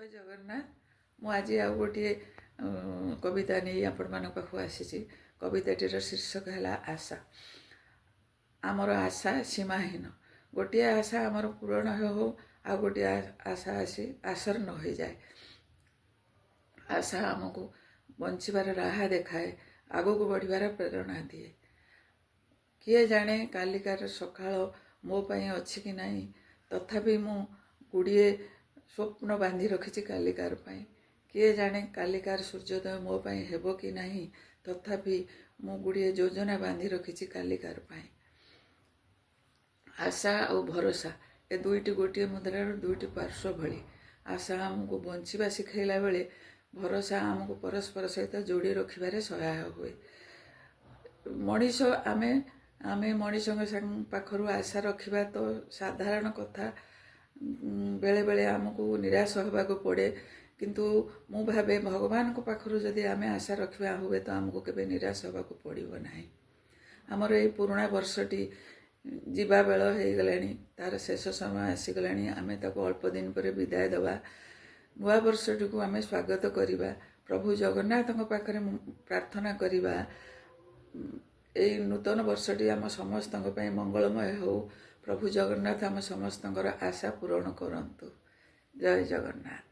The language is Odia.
ଜଗନ୍ନାଥ। ମୁଁ ଆଜି ଆଉ ଗୋଟିଏ କବିତା ନେଇ ଆପଣମାନଙ୍କ ପାଖକୁ ଆସିଛି। କବିତାଟିର ଶୀର୍ଷକ ହେଲା ଆଶା। ଆମର ଆଶା ସୀମାହୀନ। ଗୋଟିଏ ଆଶା ଆମର ପୂରଣ ହେଉ ହେଉ ଆଉ ଗୋଟିଏ ଆଶା ଆସି ଆସନ୍ନ ହୋଇଯାଏ। ଆଶା ଆମକୁ ବଞ୍ଚିବାର ରାହା ଦେଖାଏ, ଆଗକୁ ବଢ଼ିବାର ପ୍ରେରଣା ଦିଏ। କିଏ ଜାଣେ କାଲିକାର ସକାଳ ମୋ ପାଇଁ ଅଛି କି ନାହିଁ, ତଥାପି ମୁଁ ଗୁଡ଼ିଏ ସ୍ୱପ୍ନ ବାନ୍ଧି ରଖିଛି କାଲିକାର ପାଇଁ। କିଏ ଜାଣେ କାଲିକାର ସୂର୍ଯ୍ୟୋଦୟ ମୋ ପାଇଁ ହେବ କି ନାହିଁ, ତଥାପି ମୁଁ ଗୁଡ଼ିଏ ଯୋଜନା ବାନ୍ଧି ରଖିଛି କାଲିକାର ପାଇଁ। ଆଶା ଆଉ ଭରସା ଏ ଦୁଇଟି ଗୋଟିଏ ମୁଦ୍ରାର ଦୁଇଟି ପାର୍ଶ୍ୱ ଭଳି। ଆଶା ଆମକୁ ବଞ୍ଚିବା ଶିଖାଇଲା ବେଳେ ଭରସା ଆମକୁ ପରସ୍ପର ସହିତ ଯୋଡ଼ି ରଖିବାରେ ସହାୟ ହୁଏ। ମଣିଷ ଆମେ ଆମେ ମଣିଷଙ୍କ ପାଖରୁ ଆଶା ରଖିବା ତ ସାଧାରଣ କଥା। ବେଳେବେଳେ ଆମକୁ ନିରାଶ ହେବାକୁ ପଡ଼େ, କିନ୍ତୁ ମୁଁ ଭାବେ ଭଗବାନଙ୍କ ପାଖରୁ ଯଦି ଆମେ ଆଶା ରଖିବା, ହୁଏତ ଆମକୁ କେବେ ନିରାଶ ହେବାକୁ ପଡ଼ିବ ନାହିଁ। ଆମର ଏଇ ପୁରୁଣା ବର୍ଷଟି ଯିବା ବେଳ ହେଇଗଲାଣି, ତାର ଶେଷ ସମୟ ଆସିଗଲାଣି। ଆମେ ତାକୁ ଅଳ୍ପ ଦିନ ପରେ ବିଦାୟ ଦେବା, ନୂଆ ବର୍ଷଟିକୁ ଆମେ ସ୍ୱାଗତ କରିବା। ପ୍ରଭୁ ଜଗନ୍ନାଥଙ୍କ ପାଖରେ ପ୍ରାର୍ଥନା କରିବା, ଏଇ ନୂତନ ବର୍ଷଟି ଆମ ସମସ୍ତଙ୍କ ପାଇଁ ମଙ୍ଗଳମୟ ହେଉ। ପ୍ରଭୁ ଜଗନ୍ନାଥ ଆମ ସମସ୍ତଙ୍କର ଆଶା ପୂରଣ କରନ୍ତୁ। ଜୟ ଜଗନ୍ନାଥ।